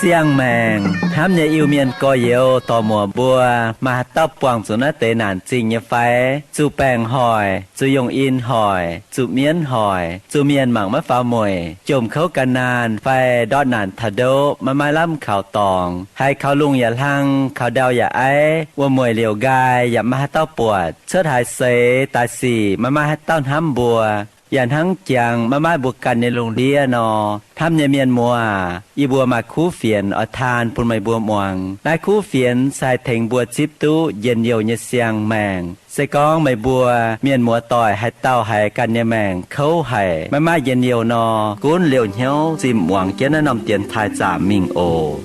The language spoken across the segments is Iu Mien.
Siang-maengc hnamv nyei Iu-Mienh gorx-youz dorc-muoc mbuo, maaih haaix dauh buangh zuqc naaiv deix naanc zingh nyei fai? Zuqc baengc hoic, zuqc yongh in hoic, zuqc mienv hoic, zuqc mienh mangc maiv faaux mueic, jomc kouv gan naanh fai ndortv naanc taux ndoqv maiv maaih lamh kaux dorngx, haiz kaux lungh yaac hlang, kaux ndau yaac aiv, wuom-mueic liouc nqaai yaac maiv maaih haaix dauh buatc, cuotv haaix seix daaih sic maiv maaih haaix dauh hnamv mbuo, yaac hnangv jangx maiv maaih mbuo ganh nyei lungh ndiev nor. Hnamv nyei mienh muoz, yie mbuo maaih kuv fienx oix taan bun meih mbuo muangx. Naaiv kuv fienx se haih tengx mbuo zipv duqv njien-youh nyei siang-maengc. Se gorngv meih mbuo mienh muoz-doic haaix dauh haiz ganh nyei maengc kouv haic, maiv maaih njien-youh nor, gunv liouh hnyouv zimh muangx jienv naaiv norm dienx taaih zaamc mingh oc.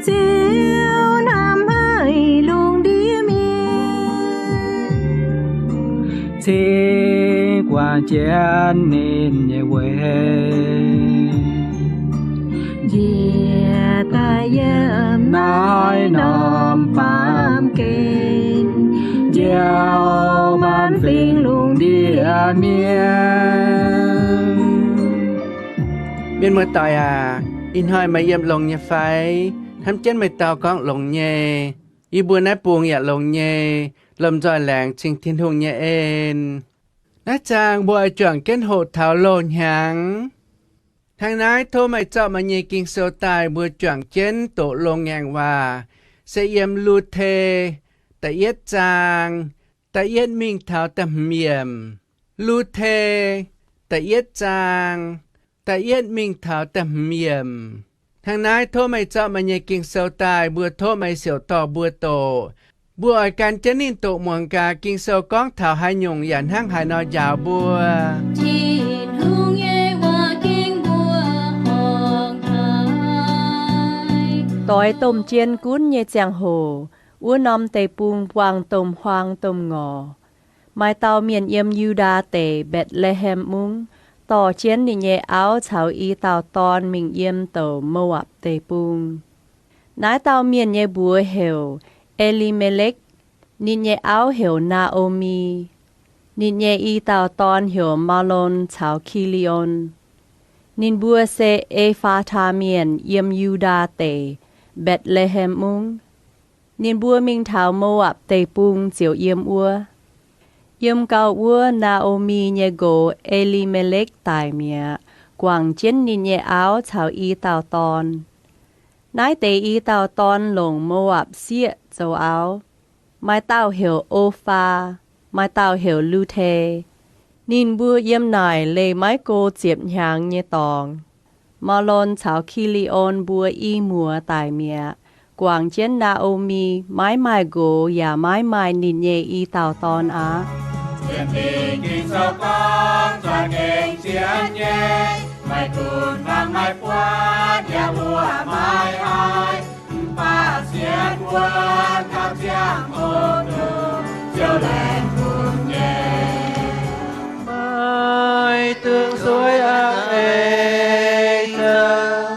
Ziouv hnamv haic lungh ndiev mienh, cingx guangc jienv ninh nyei weic, njiec daaih yiem naaiv norm baamh gen, njoux maanc fingx lungh ndiev mienh. Mienh muoz-doic aac, ih hnoi meih yiem longx nyei fai? Hnamv jienv meih dau gorngv longx nyei. Yie mbuo naaiv bung yaac longx nyei, lomh nzoih laengz cing Tin-Hungh nyei en. Naaiv zaang mbuo oix juangc jienv hoqc taux loz-hnyangx. Hnangv naaiv tov meih zorqv meih nyei Ging-Sou daaih mbuo juangc jienv doqc longx ngaengc waac, se yiem Lu^te da'yietv zaang, da'yietv mingh taux da'hmz yiemc. Lu^te da'yietv zaang, da'yietv mingh taux da'hmz yiemc. Hnangv naaiv tov meih zorqv meih nyei Ging-Sou daaih mbuo tov meih siouc dorh mbuo doqc. Mbuo oix gan jienv ninh doqc muangx gaax Ging-Sou gorngv taux haaix nyungc yaac hnangv haaix nor njaaux mbuo. Tin-Hungh nyei waac ging mbuo horngc haic. Doix domh jien gunv nyei ziangh hoc, wuov norm deic-bung buangh domh huaang domh ngorc, maaih dauh mienh yiem Yu^ndaa Deic, Mbetc^le^hem Mungv, dorh jienv ninh nyei auv caux i dauh dorn mingh yiem douc Mo^apc Deic-Bung. Naaiv dauh mienh nyei mbuox heuc E^li^me^lekv. Ninh nyei auv heuc Naa^o^mi. Ninh nyei i dauh dorn heuc Maalon caux Ki^li^on. Ninh mbuo se E^faa^taa Mienh, yiem Yu^ndaa Deic, Mbetc^le^hem Mungv. Ninh mbuo mingh taux Mo^apc Deic-Bung ziouc yiem wuov. Yiem gau wuov, Naa^o^mi nyei nqox, E^li^me^lekv, daic mi'aqv, guangc jienv ninh nyei auv caux i dauh dorn. Naaiv deix i dauh dorn longc Mo^apc Sieqv zoux auv. Maaih dauh heuc O^faa, maaih dauh heuc Lu^te. Ninh mbuo yiem naaic leih maiv go ziepc hnyangx nyei dorngx, Maalon caux Ki^li^on mbuo i muoz daic mi'aqv, guangc jienv Naa^o^mi maiv maaih nqox yaac maiv maaih ninh nyei i dauh dorn aqv. Sienx Ging-Sou gorngv za'gengh zien nyei, maiv gunv hmuangx maiv buatc yaac wuov maiv haih, mv baac sienx wuov gauh ziangh hoc duqv Ziouv laengz bun nyei. Maiv dungx suiv aqv, ei zoux,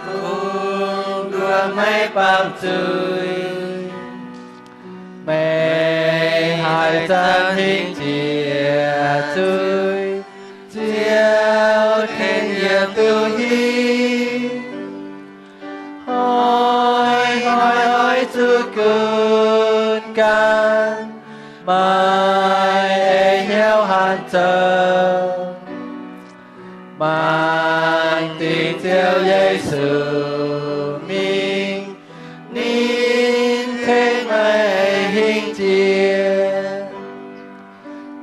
kungx nduov maiv baamh zuiz. Meih haih zanc hingh jiex zuiz, Ziouv tengx yie duqv hiuv. Hnoi-hnoi oix zuqc gunv ganh, maaih eix hnyouv hanc zoux. Mangc dingc Ziouv Yesu mingh, ninh tengx meih hingh jiex.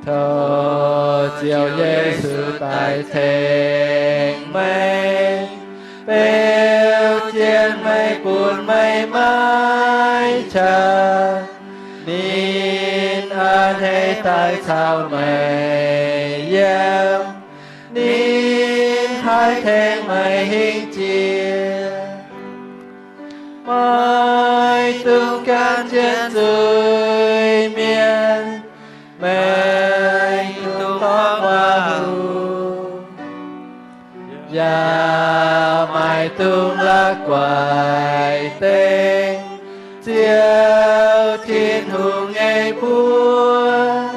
Tov Ziouv Yesu daaih tengx meih, beu jienv meih, bun meih maiv qaqv. Ninh a'hneiv daaih caux meih yiem, ninh haih tengx meih hingh jiex. Maiv dungx gan jienv zuiz-mienh, meih dungx gorngv waac-huc, yaac Yaac maiv dungx la'guaih dengv Ziouv Tin-Hungh nyei mbuox.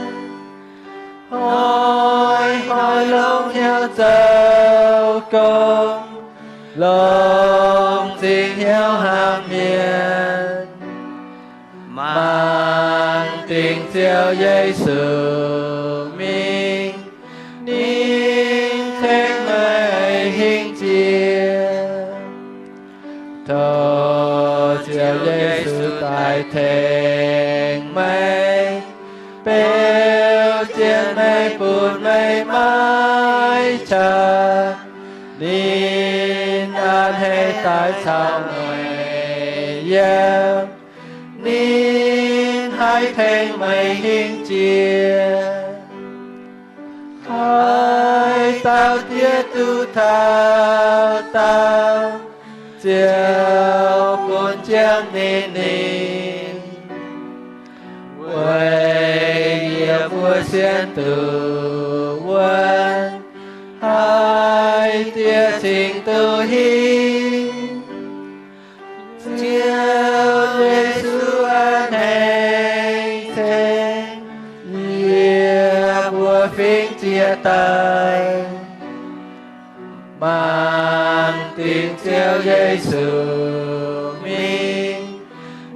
Hnoi-hnoi longx hnyouv zoux gong, longx zingh hnyouv hnamv mienh. Mangc dingc Ziouv Yesu mingh, ninh tengx meih hingh jiex. Tov Ziouv Yesu daaih tengx meih, beu jienv meih, bun meih maiv qaqv. Ninh a'hneiv daaih caux meih yiem, ninh haih tengx meih hingh jiex. Haaix dauh diev duqv taux daauh, Ziouv bun jangx ninh mingh. Weic yie mbuo sienx duqv wuonv, haaix diev cingx duqv hingh. Ziouv Yesu a'hneiv ceng yie mbuo fingx jiex daaih. Mangc dingc Ziouv Yesu mingh,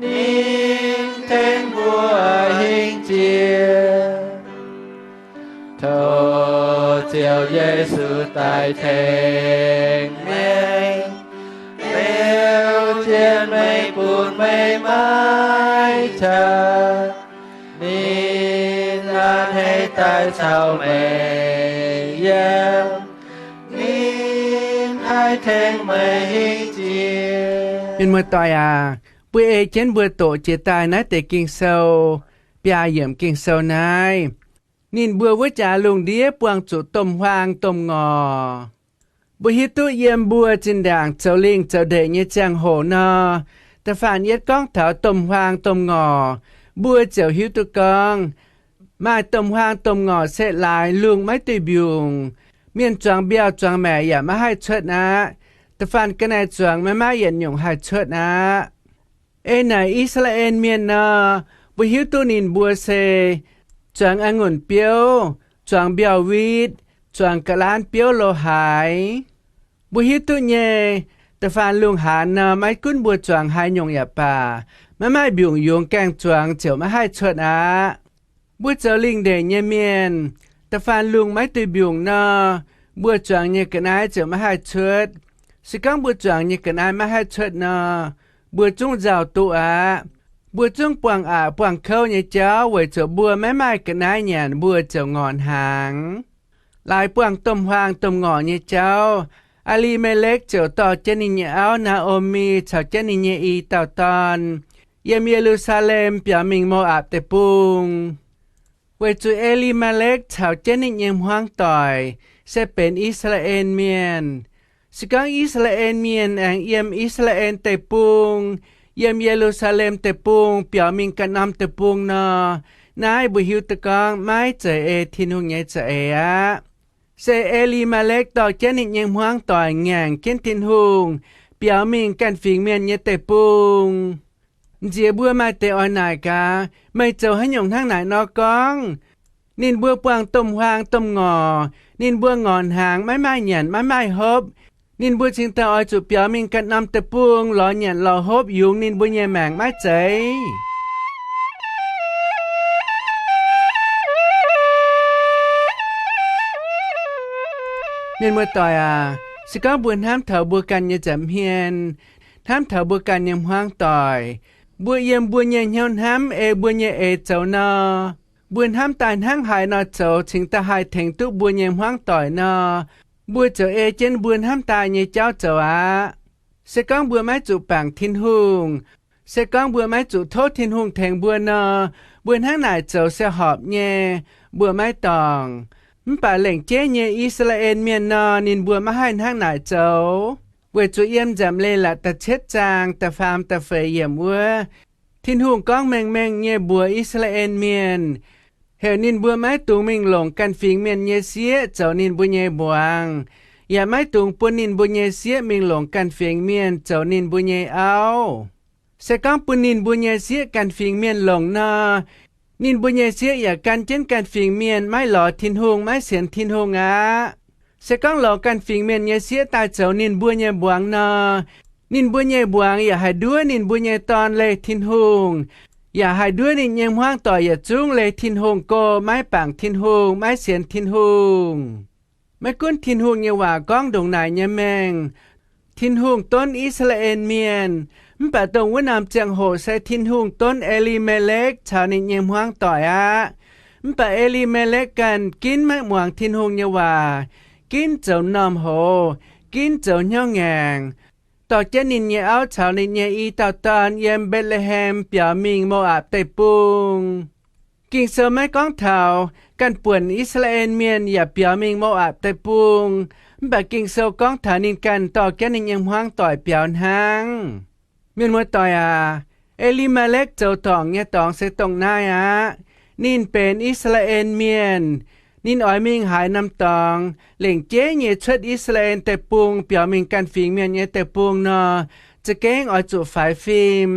ninh tengx mbuo hingh jiex. Tov Ziouv Yesu daaih tengx meih, beu jienv meih, bun meih maiv qaqv. Ninh a'hneiv daaih caux meih yiem, ninh haih tengx meih hingh jiex. Mienh muoz-doic aac, mbuo ei jienv mbuo doqc jiex daaih naaiv deix Ging-Sou, biaa yiemc Ging-Sou naaiv. Ninh mbuo wuov jaax lungh ndiev buangh zuqc domh huaang domh ngorc. Mbuo hiuv duqv yiem mbuo zinh ndaangc zoux lingh zoux ndeic nyei ziangh hoc nor, da'faanh yietv gorngv taux domh huaang domh ngorc, mbuo ziouc hiuv duqv gorngv, maaih domh huaang domh ngorc se laaix lungh maiv duih mbiungc, mienh zuangx mbiauh zuangx maengc yaac maiv haih cuotv aqv. Da'faanh ga'naaiv zuangx maiv maaih yietc nyungc haih cuotv aqv. Ei naaic I^saa^laa^en Mienh nor, mbuo hiuv duqv ninh mbuo se zuangx a'ngunc biouv, zuangx mbiauh witv, zuangx ga'laanv biouv lo haaix. Mbuo hiuv duqv nyei, da'faanh lungh haanz nor, maiv gunv mbuo zuangx haaix nyungc yaac baac, maiv maaih mbiungc yungz gaengh zuangx ziouc maiv haih cuotv aqv. Mbuo zoux lingh ndeic nyei mienh, da'faanh lungh maiv duih mbiungc nor, mbuo zuangx nyei ga'naaiv ziouc maiv haih cuotv. Se gorngv mbuo zuangx nyei ga'naaiv maiv haih cuotv nor, mbuo zungv nzauh duqv aqv. Mbuo zungv buangh aqc buangh kouv nyei jauv weic zuqc mbuo maiv maaih ga'naaiv nyanc, mbuo ziouc ngorc hnaangx. Laaix buangh domh huaang domh ngorc nyei jauv, E^li^me^lekv ziouc dorh jienv ninh nyei auv, Naa^o^mi, caux jienv ninh nyei i dauh dorn, yiem Ye^lu^saa^lem biaux mingh Mo^apc Deic-Bung. Weic zuqc E^li^me^lekv caux jienv ninh nyei hmuangv doic se benx I^saa^laa^en Mienh. Se gorngv I^saa^laa^en Mienh aengx yiem I^saa^laa^en Deic-Bung, yiem Ye^lu^saa^lem Deic-Bung biaux mingh ganh norm deic-bung nor, naaiv mbuo hiuv duqv gorngv maiv zeiz ei Tin-Hungh nyei za'eix aqv. Se E^li^me^lekv dorh jienv ninh nyei hmuangv doic ngaengc jienv Tin-Hungh biaux mingh ganh fingx mienh nyei deic-bung. Nziex mbuo maaih deix oix naaic gaax, meih zoux haaix nyungc hnangv naaic nor gorngv? Ninh mbuo buangh domh huaang domh ngorc, ninh mbuo ngorc hnaangx, maiv maaih nyanc, maiv maaih hopv. Ninh mbuo cingx daaih oix zuqc biaux mingh ganh norm deic-bung lorz nyanc lorz hopv yungz ninh mbuo nyei maengc maiv zeiz? Mienh muoz-doic aac, se gorngv mbuo hnamv taux mbuo ganh nyei nza'hmien, hnamv taux mbuo ganh nyei hmuangv doic, mbuo yiem mbuo nyei hnyouv hnamv ei mbuo nyei eix zoux nor, mbuo hnamv daaih hnangv haaix nor zoux cingx daaih haih tengx duqv mbuo nyei hmuangv doic nor, mbuo ziouc ei jienv mbuo hnamv daaih nyei jauv zoux aqv. Se gorngv mbuo maiv zuqc bangc Tin-Hungh, se gorngv mbuo maiv zuqc tov Tin-Hungh tengx mbuo nor, mbuo hnangv naaic zoux se horpc nyei. Mbuo maiv dorngc. Mv baac lengc jeiv nyei I^saa^laa^en Mienh nor, ninh mbuo maiv haih hnangv naaic zoux, weic zuqc yiem Nzamc Leiz-Latc da'cietv zaang da'faam da'feix yiemc wuov, Tin-Hungh gorngv mengh mengh nyei mbuox I^saa^laa^en Mienh, heuc ninh mbuo maiv dungx mingh longc ganh fingx mienh nyei sieqv zoux ninh mbuo nyei mbuangz. yaac maiv dungx bun ninh mbuo nyei sieqv mingh longc ganh fingx mienh zoux ninh mbuo nyei auv. Se gorngv bun ninh mbuo nyei sieqv ganh fingx mienh longc nor, ninh mbuo nyei sieqv yaac gan jienv ganh fingx mienh, maiv lorz Tin-Hungh, maiv sienx Tin-Hungh aqv. Se gorngv lorz ganh fingx mienh nyei sieqv daaih zoux ninh mbuo nyei mbuangz nor, ninh mbuo nyei mbuangz yaac haih nduov ninh mbuo nyei dorn leih Tin-Hungh, yaac haih nduov ninh nyei hmuangv doic yietc zungv leih Tin-Hungh go, maiv bangc Tin-Hungh, maiv sienx Tin-Hungh. Maiv gunv Tin-Hungh nyei waac gorngv ndongc naaic nyei mengh, Tin-Hungh donv I^saa^laa^en Mienh, mv baac dongh wuov norm ziangh hoc se Tin-Hungh donv E^li^me^lekv caux ninh nyei hmuangv doic aqv. Mv baac E^li^me^lekv ganh ginv maiv muangx Tin-Hungh nyei waac, ginv zoux m'normh hoz, ginv zoux hnyouv ngaengc, dorh jienv ninh nyei auv caux ninh nyei i dauh dorn yiem Mbetc^le^hem biaux mingh Mo^apc Deic-Bung. Ging-Sou maiv gorngv taux ganh buonc I^saa^laa^en Mienh yaac biaux mingh Mo^apc Deic-Bung, mv baac Ging-Sou gorngv taux ninh ganh dorh jienv ninh nyei hmuangv doic biaux hnangv. Mienh muoz-doic aac, E^li^me^lekv zoux dorngc nyei dorngx se dongh naaiv aqv. Ninh benx I^saa^laa^en Mienh. Ninh oix mingh haaix norm dorngx, lengc jeiv nyei cuotv I^saa^laa^en Deic-Bung biaux mingh ganh fingx mienh nyei deic-bung nor, za'gengh oix zuqc faix fim,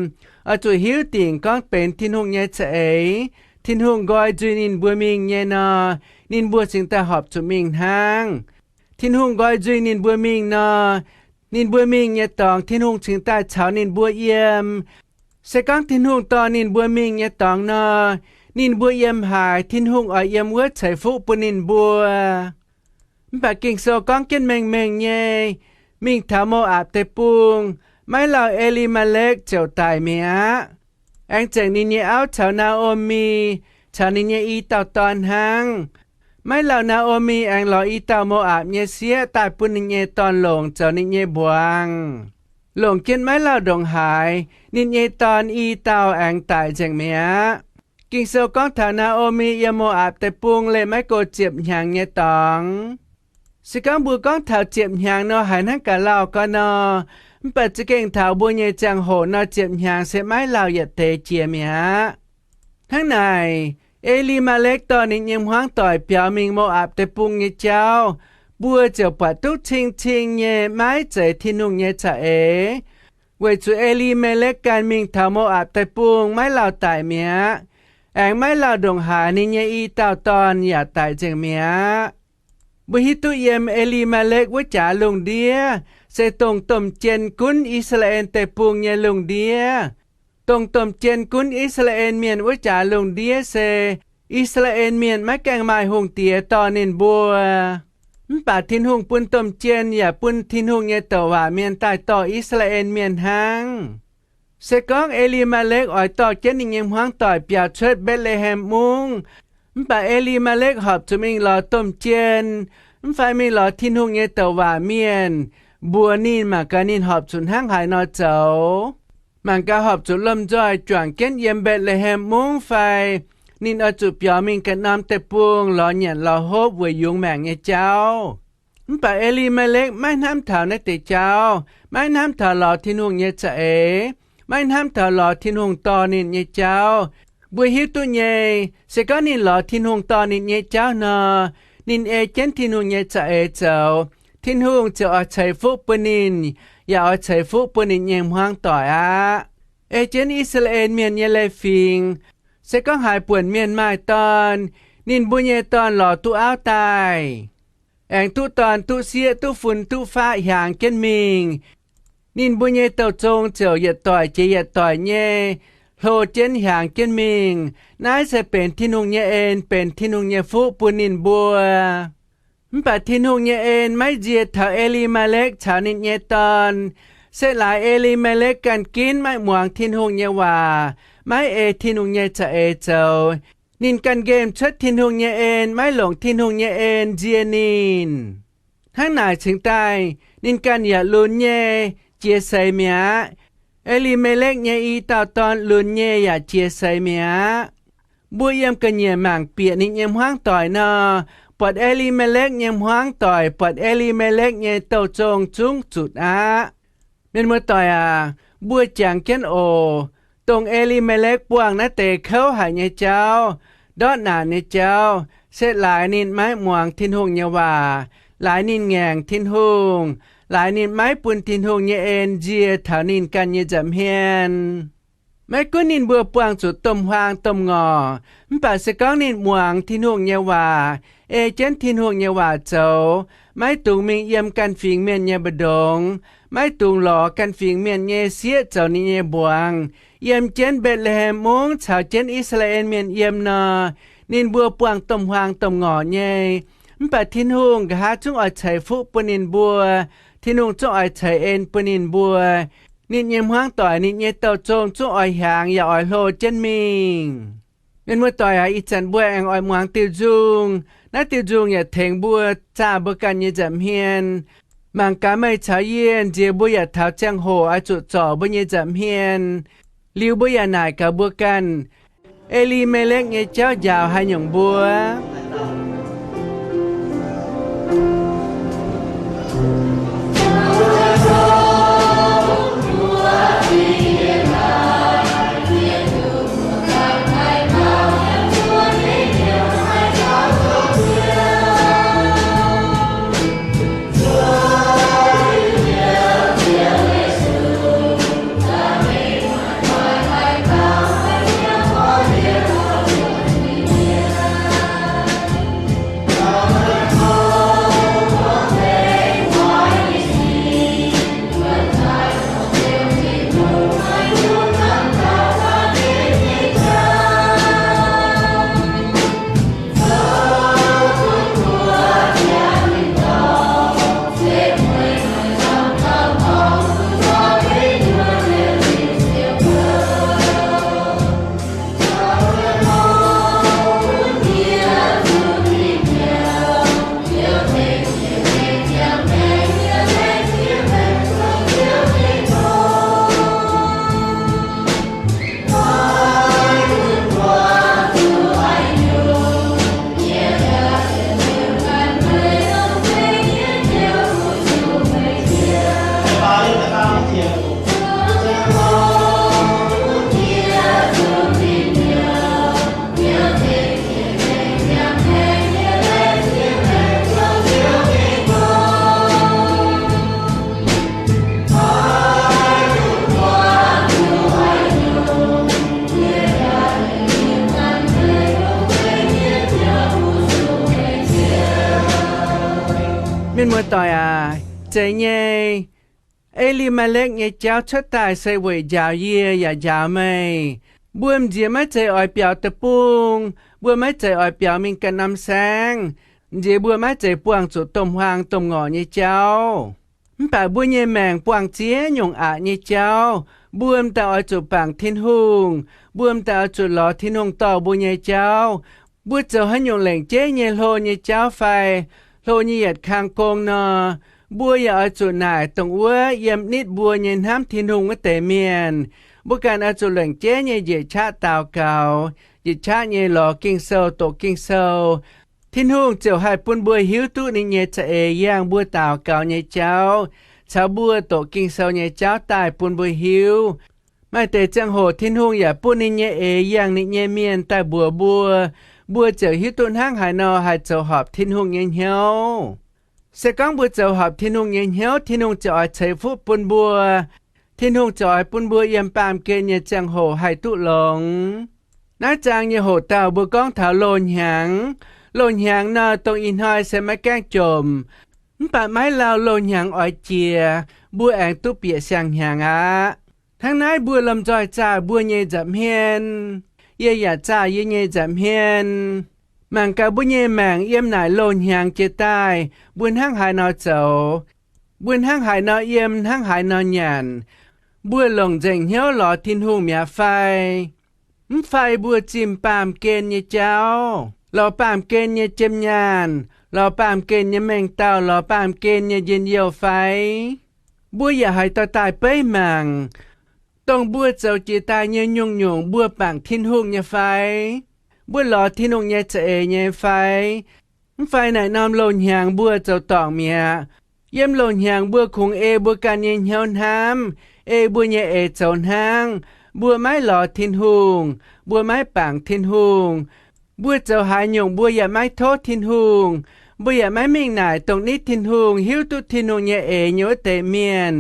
oix zuqc hiuv dingc gorngv benx Tin-Hungh nyei za'eix. Tin-Hungh nqoi nzuih ninh mbuo mingh nyei nor, ninh mbuo cingx daaih horpc zuqc mingh hnangv. Tin-Hungh nqoi nzuih ninh mbuo mingh nor, ninh mbuo mingh nyei dorngx Tin-Hungh cingx daaih caux ninh mbuo yiem. Se gorngv Tin-Hungh dorh ninh mbuo mingh nyei dorngx nor, ninh mbuo yiem haaix, Tin-Hungh oix yiem wuov ceix fuqv bun ninh mbuo. Mv baac Ging-Sou gorngv jienv mengh mengh nyei, mingh taux Mo^apc Deic-Bung, maiv lauh E^li^me^lekv ziouc daic mi'aqv. Aengx zengc ninh nyei auv caux Naa^o^mi caux ninh nyei i dauh dorn hnangv. Maiv lauh Naa^o^mi aengx lorz i dauh Mo^apc nyei sieqv daaih bun ninh nyei dorn longc zoux ninh nyei mbuangz. Longc jienv maiv lauh ndongc haaix, ninh nyei dorn i dauh aengx daic nzengc mi'aqv. Ging-Sou gorngv taux Naa^o^mi yiem Mo^apc Deic-Bung leih maiv go ziepc hnyangx nyei dorngx. Se gorngv mbuo gorngv taux ziepc hnyangx nor, haiz hnangv ga'lauh gau nor, mv baac za'gengh taux mbuo nyei ziangh hoc nor, ziepc hnyangx se maiv lauh yietc deix jiex mi'aqv. Hnangv naaic, E^li^me^lekv dorh ninh nyei hmuangv doic biaux mingh Mo^apc Deic-Bung nyei jauv, mbuo ziouc buatc duqv cing-cing nyei maiv zeiz Tin-Hungh nyei za'eix. Weic zuqc E^li^me^lekv ganh mingh taux Mo^apc Deic-Bung maiv lauh daic mi'aqv. Aengx maiv lauh ndongc haaix ninh nyei i dauh dorn yaac daic nzengc mi'aqv. Mbuo hiuv duqv yiem E^li^me^lekv wuov jaax lungh ndiev se dongh domh jien gunv I^saa^laa^en Deic-Bung nyei lungh ndiev. Dongh domh jien gunv I^saa^laa^en Mienh wuov jaax lungh ndiev se I^saa^laa^en Mienh maiv gaengh maaih hungh diex dorh ninh mbuo. Mv baac Tin-Hungh bun domh jien yaac bun Tin-Hungh nyei douc waac mienh daaih dorh I^saa^laa^en Mienh hnangv. Se gorngv E^li^me^lekv oix dorh jienv ninh nyei hmuangv doic biaux cuotv Mbetc^le^hem Mungv, mv baac E^li^me^lekv horpc zuqc mingh lorz domh jien, mv fai mingh lorz Tin-Hungh nyei douc waac mienh mbuox ninh mangc gaax ninh horpc zuqc hnangv haaix nor zoux. Mangc gaax horpc zuqc lomh nzoih juangc jienv yiem Mbetc^le^hem Mungv fai ninh oix zuqc biaux mingh ganh norm deic-bung lorz nyanc lorz hopv weic yungz maengc nyei jauv. Mv baac E^li^me^lekv maiv hnamv taux naaiv deix jauv, maiv hnamv taux lorz Tin-Hungh nyei za'eix, maiv hnamv taux lorz Tin-Hungh dorh ninh nyei jauv. Mbuo hiuv duqv nyei, se gorngv ninh lorz Tin-Hungh dorh ninh nyei jauv nor, ninh ei jienv Tin-Hungh nyei za'eix zoux, Tin-Hungh ziouc oix ceix fuqv bun ninh, yaac oix ceix fuqv bun ninh nyei hmuangv doic aqv. Ei jienv I^saa^laa^en Mienh nyei leiz-fingx, se gorngv haaix buonc mienh maaih dorn, ninh mbuo nyei dorn lorz duqv auv daaih, aengx duqv dorn duqv sieqv duqv fun duqv faqv hiaangx jienv mingh, ninh mbuo nyei douh zong ziouc yietc doic jiex yietc doic nyei hlo jienv hiaangx jienv mingh. Naaiv se benx Tin-Hungh nyei en, benx Tin-Hungh nyei fuqv bun ninh mbuo. Mv baac Tin-Hungh nyei en maiv nzie taux E^li^me^lekv caux ninh nyei dorn. Se laaix E^li^me^lekv ganh ginv maiv muangx Tin-Hungh nyei waac, maiv ei Tin-Hungh nyei za'eix zoux, ninh ganh nqemh cuotv Tin-Hungh nyei en, maiv longc Tin-Hungh nyei en nzie ninh. Hnangv naaic cingx daaih, ninh ganh yaac lunx nyei, jiex seix mi'aqv. E^li^me^lekv nyei i dauh dorn lunx nyei yaac jiex seix mi'aqv. Mbuo yiem ga'nyiec mangc bieqc ninh nyei hmuangv doic nor, buatc E^li^me^lekv nyei hmuangv doic, buatc E^li^me^lekv nyei douh zong zungv zutc aqv. Mienh muoz-doic aac, mbuo jangx jienv oc. Dongh E^li^me^lekv buangh naaiv deix kouv haic nyei jauv, ndortv naanc nyei jauv, se laaix ninh maiv muangx Tin-Hungh nyei waac, laaix ninh ngaengc Tin-Hungh, laaix ninh maiv bun Tin-Hungh nyei en nzie taux ninh ganh nyei nza'hmien. Maiv gunv ninh mbuo buangh zuqc domh huaang domh ngorc, mv baac se gorngv ninh muangx Tin-Hungh nyei waac, ei jienv Tin-Hungh nyei waac zoux, maiv dungx mingh yiem ganh fingx mienh nyei mbu'ndongx, maiv dungx lorz ganh fingx mienh nyei sieqv zoux ninh nyei mbuangz, yiem jienv Mbetc^le^hem Mungv caux jienv I^saa^laa^en Mienh yiem nor, ninh mbuo buangh domh huaang domh ngorc nyei. Mv baac Tin-Hungh nqa'haav zungv oix ceix fuqv bun ninh mbuo. Tin-Hungh zungv oix ceix en bun ninh mbuo. Ninh nyei hmuangv doic, ninh nyei douh zong zungv oix hiaangx yaac oix hlo jienv mingh. Mienh muoz-doic aac, ih zanc mbuo aengx oix muangx diuh nzung. Naaiv diuh nzung yaac tengx mbuo zaah mbuo ganh nyei nza'hmien. Mangc gaax meih caux yie nziex mbuo yaac taux ziangh hoc oix zuqc zorc mbuo nyei nza'hmien. Liuz mbuo yaac naaic gaax mbuo ganh, E^li^me^lekv nyei jauv njaaux haaix nyungc mbuo. Mienh muoz-doic aac, zeiz nyei. E^li^me^lekv nyei jauv cuotv daaih se weic njaaux yie yaac njaaux meih. Mbuo m'nziex maiv zeiz oix biaux deic-bung, mbuo maiv zeiz oix biaux mingh ganh norm saengv, m'nziex mbuo maiv zeiz buangh zuqc domh huaang domh ngorc nyei jauv. Mv baac mbuo nyei maengc buangh ziex nyungc aqc nyei jauv. Mbuo m'daaih oix zuqc bangc Tin-Hungh. Mbuo m'daaih oix zuqc lorz Tin-Hungh dorh mbuo nyei jauv. Mbuo zoux haaix nyungc lengc jeiv nyei hlo nyei jauv fai hlo nyei yietc kang gong nor, mbuo yaac oix zuqc naaic dongh wuov yiem nitv mbuo nyei hnamv Tin-Hungh wuov deix mienh. Mbuo ganh oix zuqc lengc jeiv nyei njiec qaqv daux gaux, njiec qaqv nyei lorz Ging-Sou, doqc Ging-Sou. Tin-Hungh ziouc haih bun mbuo hiuv duqv ninh nyei za'eix yangh mbuo daux gaux nyei jauv, caux mbuo doqc Ging-Sou nyei jauv daaih bun mbuo hiuv. Maaih deix ziangh hoc Tin-Hungh yaac bun ninh nyei eix yangh ninh nyei mienh daaih mbuox mbuo, mbuo ziouc hiuv duqv hnangv haaix nor haih zoux horpc Tin-Hungh nyei hnyouv. Se gorngv mbuo zoux horpc Tin-Hungh nyei hnyouv, Tin-Hungh ziouc oix ceix fuqv bun mbuo. Tin-Hungh ziouc oix bun mbuo yiem baamh gen nyei ziangh hoc haih duqv longx. Naaiv zaang nyei hoc dauh mbuo gorngv taux loz-hnyangx. Loz-hnyangx nor, dongh ih hnoi se maiv gaengh jomc, mv baac maiv lauh loz-hnyangx oix jiex, mbuo aengx duqv bieqc siang-hnyangx aqv. Hnangv naaiv mbuo lomh nzoih zaah mbuo nyei nza'hmien. Yie yaac zaah yie nyei nza'hmien. Mangc gaax mbuo nyei maengc yiem naaic loz-hnyangx jiex daaih, mbuo hnangv haaix nor zoux, mbuo hnangv haaix nor yiem, hnangv haaix nor nyanc, mbuo longc nzengc hnyouv lorz Tin-Hungh mi'aqv fai? Mv fai mbuo zimh baamh gen nyei jauv, lorz baamh gen nyei jiem nyaanh, lorz baamh gen nyei mengh dauh, lorz baamh gen nyei njien-youh fai? Mbuo yaac haiz dorh daaih beiv mangc, dongh mbuo zoux jiex daaih nyei nyungc-nyungc mbuo bangc Tin-Hungh nyei fai? Mbuo lorz Tin-Hungh nyei za'eix nyei fai? Mv fai naaic norm loz-hnyangx mbuo zoux dorngc mi'aqv. Yiem loz-hnyangx mbuo kungx ei mbuo ganh nyei hnyouv hnamv, ei mbuo nyei eix zoux hnangv. Mbuo maiv lorz Tin-Hungh, mbuo maiv bangc Tin-Hungh. Mbuo zoux haaix nyungc mbuo yaac maiv tov Tin-Hungh. Mbuo yaac maiv mingh naaic dongh nitv Tin-Hungh, hiuv duqv Tin-Hungh nyei eix nyei wuov deix mienh.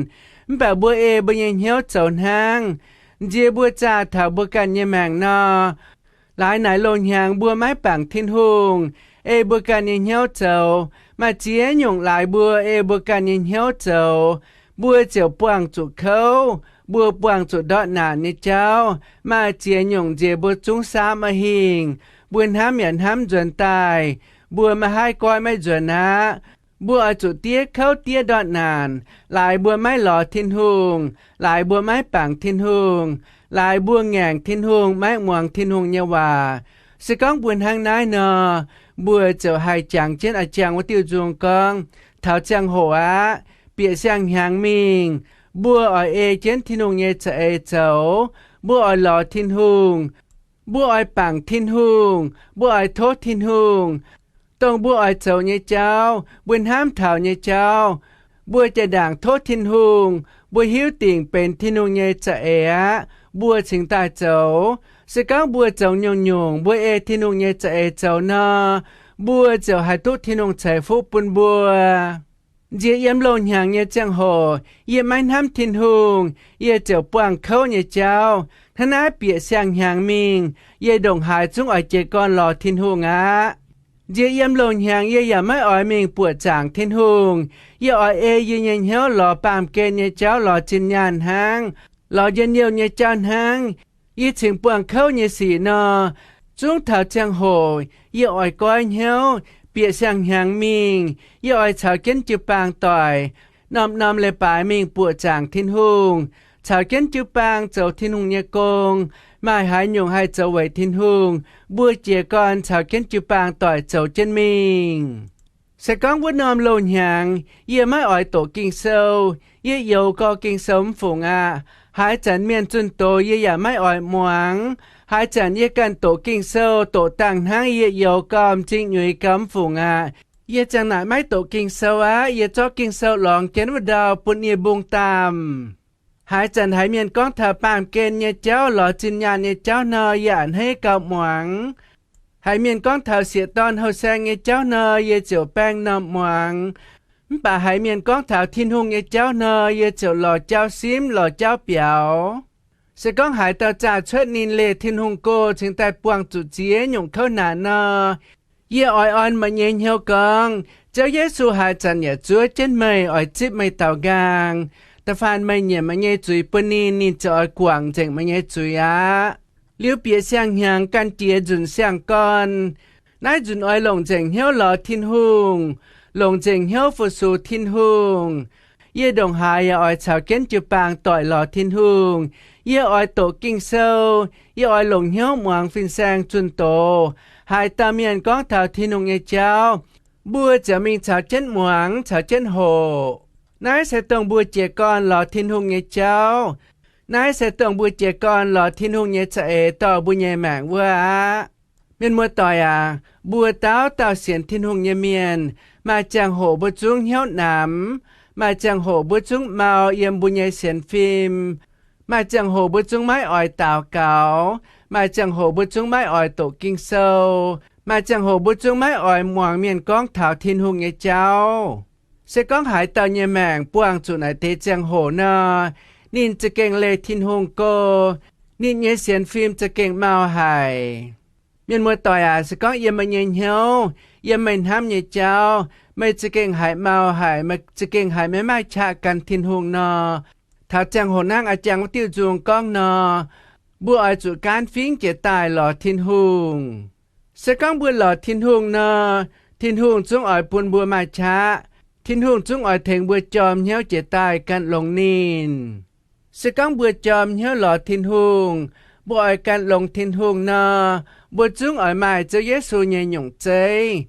Mv baac mbuo ei mbuo nyei hnyouv zoux hnangv. Nziex mbuo zaah taux mbuo ganh nyei maengc nor, laaix naaic loz-hnyangx mbuo maiv bangc Tin-Hungh, ei mbuo ganh nyei hnyouv zoux, maaih ziex nyungc laaix mbuo ei mbuo ganh nyei hnyouv zoux, mbuo ziouc buangh zuqc kouv, mbuo buangh zuqc ndortv naanc nyei jauv. Maaih ziex nyungc nziex mbuo zungv saauv maiv hingh, mbuo hnamv yaac hnamv nzuonx daaih, mbuo maiv haih goiv maiv nzuonx aqv. Mbuo oix zuqc diev kouv diev ndortv naanc, laaix mbuo maiv lorz Tin-Hungh, laaix mbuo maiv bangc Tin-Hungh, laaix mbuo ngaengc Tin-Hungh, maiv muangx Tin-Hungh nyei waac. Se gorngv mbuo hnangv naaiv nor, mbuo ziouc haih jangx jienv a'jangc wuov diuh nzung gorngv, taux ziangh hoc aqv, bieqc siang-hnyangx mingh, mbuo oix ei jienv Tin-Hungh nyei za'eix zoux. Mbuo oix lorz Tin-Hungh, mbuo oix bangc Tin-Hungh, mbuo oix tov Tin-Hungh. Dongh mbuo oix zoux nyei jauv, mbuo hnamv taux nyei jauv, mbuo jaa-ndaangc tov Tin-Hungh, mbuo hiuv dingc benx Tin-Hungh nyei za'eix aqv, mbuo cingx daaih zoux. Se gorngv mbuo zoux nyungc-nyungc mbuo ei Tin-Hungh nyei za'eix zoux nor, mbuo ziouc haih duqv Tin-Hungh ceix fuqv bun mbuo. Nziex yiem loz-hnyangx nyei ziangh hoc yie maiv hnamv Tin-Hungh, yie ziouc buangh kouv nyei jauv. Hnangv naaiv bieqc siang-hnyangx mingh, yie ndongc haaix zungv oix jiez gorn lorz Tin-Hungh aqv. Nziex yiem loz-hnyangx yie yaac maiv oix mingh buoqc zaangc Tin-Hungh. Yie oix ei yie nyei hnyouv lorz baamh gen nyei jauv, lorz zinh nyaanh hnangv, lorz njien-youh nyei jauv hnangv. Yie cingx buangh kouv nyei sic nor, zungv taux ziangh hoc yie oix goiv hnyouv, bieqc siang-hnyangx mingh. Yie oix caux jienv jiu-baang doic norm-norm leiz-baaix mingh buoqc zaangc Tin-Hungh, caux jienv jiu-baang zoux Tin-Hungh nyei gong. Maaih haaix nyungc haih zoux weic Tin-Hungh, mbuo jiez gorn caux jienv jiu-baang doic zoux jienv mingh. Se gorngv wuov norm loz-hnyangx yie maiv oix doqc Ging-Sou, yie youx gorx Ging-Sou mv fungc aqv. Haaix zanc mienh zunh doz yie yaac maiv oix muangx. Haaix zanc yie ganh doqc Ging-Sou doqc dangh hnangv yie youx gau, m'zing nyuix gau mv fungc aqv. Yie ziang naaic maiv doqc Ging-Sou aqv. Yie zorqv Ging-Sou lorngx jienv wuov ndau bun yie mbong damh. Haaix zanc haiz mienh gorngv taux baamh gen nyei jauv, lorz zinh nyaanh nyei jauv nor, yie a'hneiv gauh muangx. Haiz mienh gorngv taux sieqv-dorn houh saeng nyei jauv nor, yie ziouc baeng m'normh muangx. Mv baac haiz mienh gorngv taux Tin-Hungh nyei jauv nor, yie ziouc lorz jauv simv, lorz jauv biaux. Se gorngv haaix dauh zaah cuotv ninh leih Tin-Hungh go cingx daaih buangh zuqc ziex nyungc kouv naanc nor, yie oix orn meih nyei hnyouv gorngv, Ziouv Yesu haaix zanc yaac zuov jienv meih, oix zipv meih daaux nqaang. Da'faanh meih nyiemc meih nyei zuiz bun ninh, ninh ziouc oix guangc nzengc meih nyei zuiz aqv. Liuz bieqc siang-hnyangx ganh jiex nzunc siang-gorn. Naaiv nzunc oix longc nzengc hnyouv lorz Tin-Hungh, longc nzengc hnyouv fu-sux Tin-Hungh. Yie ndongc haaix yaac oix caux jienv jiu-baang doic lorz Tin-Hungh. Yie oix doqc Ging-Sou. Yie oix longc hnyouv muangx fin-saeng zunh doz. Haaix dauh mienh gorngv taux Tin-Hungh nyei jauv, mbuo ziouc mingh caux jienv muangx, caux jienv hoqc. Naaiv se dongh mbuo jiez gorn lorz Tin-Hungh nyei jauv. Naaiv se dongh mbuo jiez gorn lorz Tin-Hungh nyei za'eix dorh mbuo nyei maengc wuov aqv. Mienh muoz-doic aac, mbuo dauh dauh sienx Tin-Hungh nyei mienh, maaih ziangh hoc mbuo zungv hnyouv namx, maaih ziangh hoc mbuo zungv mau yiem mbuo nyei sienx fim, maaih ziangh hoc mbuo zungv maiv oix daux gaux, maaih ziangh hoc mbuo zungv maiv oix doqc Ging-Sou, maaih ziangh hoc mbuo zungv maiv oix muangx mienh gorngv taux Tin-Hungh nyei jauv. Se gorngv haaix dauh nyei maengc buangh zuqc naaic deix ziangh hoc nor, ninh za'gengh leih Tin-Hungh go, ninh nyei sienx fim za'gengh mau haic. Mienh muoz-doic aac, se gorngv yiem meih nyei hnyouv, yiem meih hnamv nyei jauv, meih za'gengh haiz mau haic, meih za'gengh haiz maiv maaih qaqv gan Tin-Hungh nor, taux ziangh hoc hnangv a'jang wuov diuh nzung gorngv nor, mbuo oix zuqc gaanv fingx jiez daaih lorz Tin-Hungh. Se gorngv mbuo lorz Tin-Hungh nor, Tin-Hungh zungv oix bun mbuo maaih qaqv. Tin-Hungh zungv oix tengx mbuo jorm hnyouv jiez daaih gan longx ninh. Se gorngv mbuo jorm hnyouv lorz Tin-Hungh, mbuo oix gan longx Tin-Hungh nor, mbuo zungv oix maaih Ziouv Yesu nyei nyungc zeiv.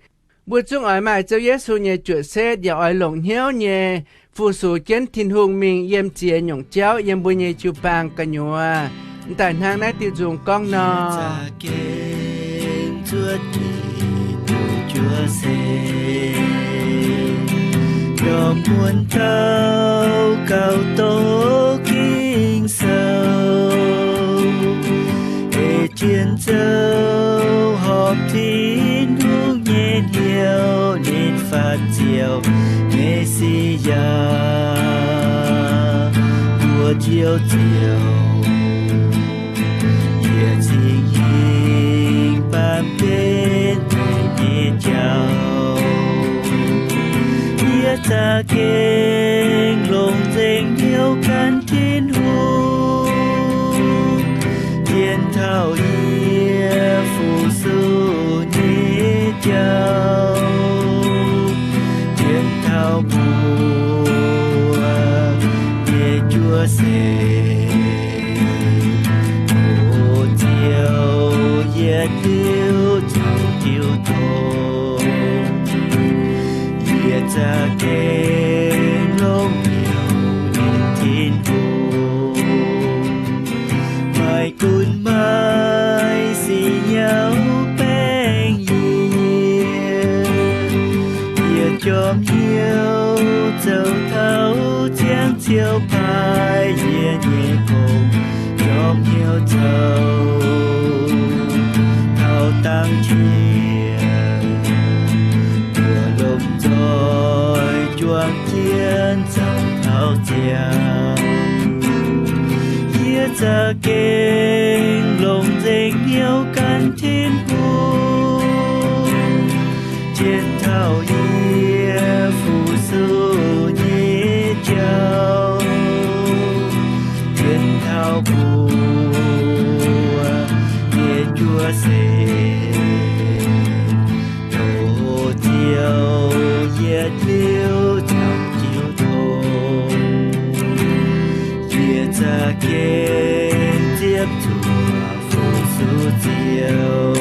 Mbuo zungv oix maaih Ziouv Yesu nyei juoqc setv, yaac oix longc hnyouv nyei fu-sux jienv Tin-Hungh mingh yiem ziex nyungc jauv yiem mbuo nyei jiu-baang gu'nyuoz. M'daaih hnangv naaiv diuh nzung gorngv nor. Gengh zuov Giduc juov se, yaac muonz dauh gauh doqc Ging-Sou, ei zien zouv horpc Tin-Hungh nyei hnyouv ninh faaux Ziouv, Me^si^yaa, mbuo Ziouv Ziouv, yietc cing-cing baamh gen nyei jauv. Yie za'gengh longc nzengc hnyouv gan Tin-Hungh, zien taux yie fu-sux nyei jauv, zien taux mbuo nyei juov seix. O Ziouv, yietc liuz caux jiu tong, yie za'gengh longc hnyouv ninh Tin-Hungh, maiv gunv maiv sic nyauv baengh yie. Yie jorm hnyouv zoux taux ziangh Ziouv paaiv yie nyei gong, jorm hnyouv zoux taux dangh qiex, mbuo lomh nzoih juang jienv zoux taux ziangh. Yie za'gengh longc nzengc hnyouv gan Tin-Hungh, zien taux yie fu-sux nyei jauv, zien taux mbuo nyei juov seix. O Ziouv, yietc liuz caux jiu tong, yie za'gengh ziepc zuoqc fu-sux Ziouv,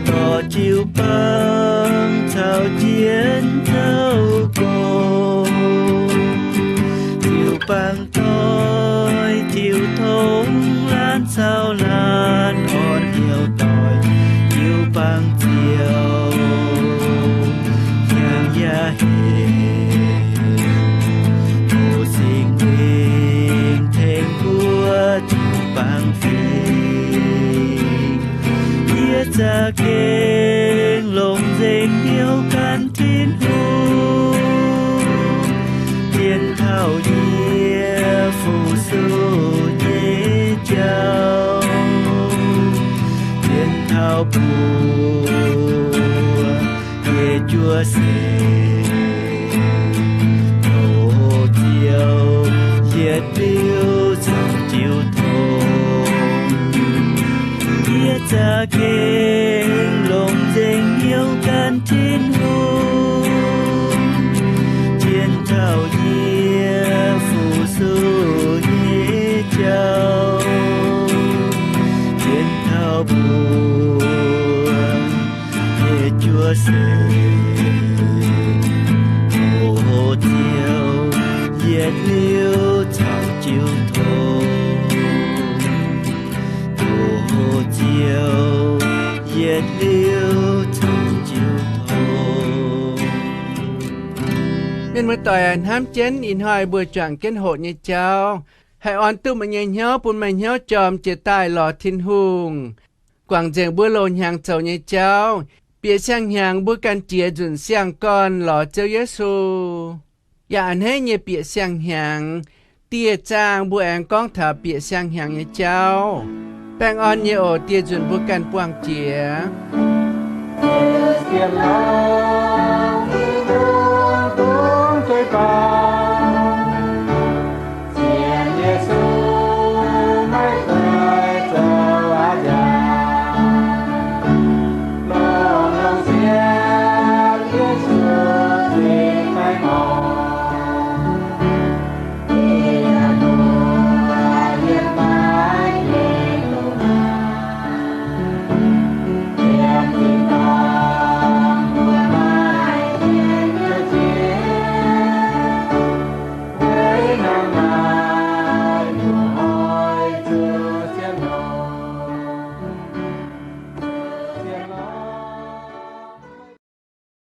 dorh jiu-baang caux jienv zoux gong. Jiu-baang doix, jiu-tong laanh caux laanh orn hnyouv doic jiu-baang Ziouv, hnyangx yaac hec. O Singx Lingh tengx mbuo jiu-baang fingx. Yie za'gengh longc nzengc hnyouv gan Tin-Hungh, zien taux yie fu-sux nyei jauv, zien taux mbuo nyei juov seix. O Ziouv, yietc liuz zoux jiu tong, yie za'gengh longc nzengc hnyouv gan Tin-Hungh, zien taux yie fu-sux nyei jauv, zien taux mbuo nyei juov seix. O Ziouv, yietc liuz caux jiu tong. O Ziouv, yietc liuz caux jiu tong. Mienh muoz-doic, hnamv jienv ih hnoi mbuo juangc jienv hoqc nyei jauv, haih orn duqv meih nyei hnyouv bun meih hnyouv jorm jiex daaih lorz Tin-Hungh, guangc nzengc mbuo loz-hnyangx zoux nyei jauv, bieqc siang-hnyangx mbuo ganh jiex nzunc siang-gorn lorz Ziouv Yesu. Yaac a'hneiv nyei bieqc siang-hnyangx, dieh zaang mbuo aengx gorngv taux bieqc siang-hnyangx nyei jauv. Baengh orn nyei oc. Dieh nzunc mbuo ganh buangh jiex.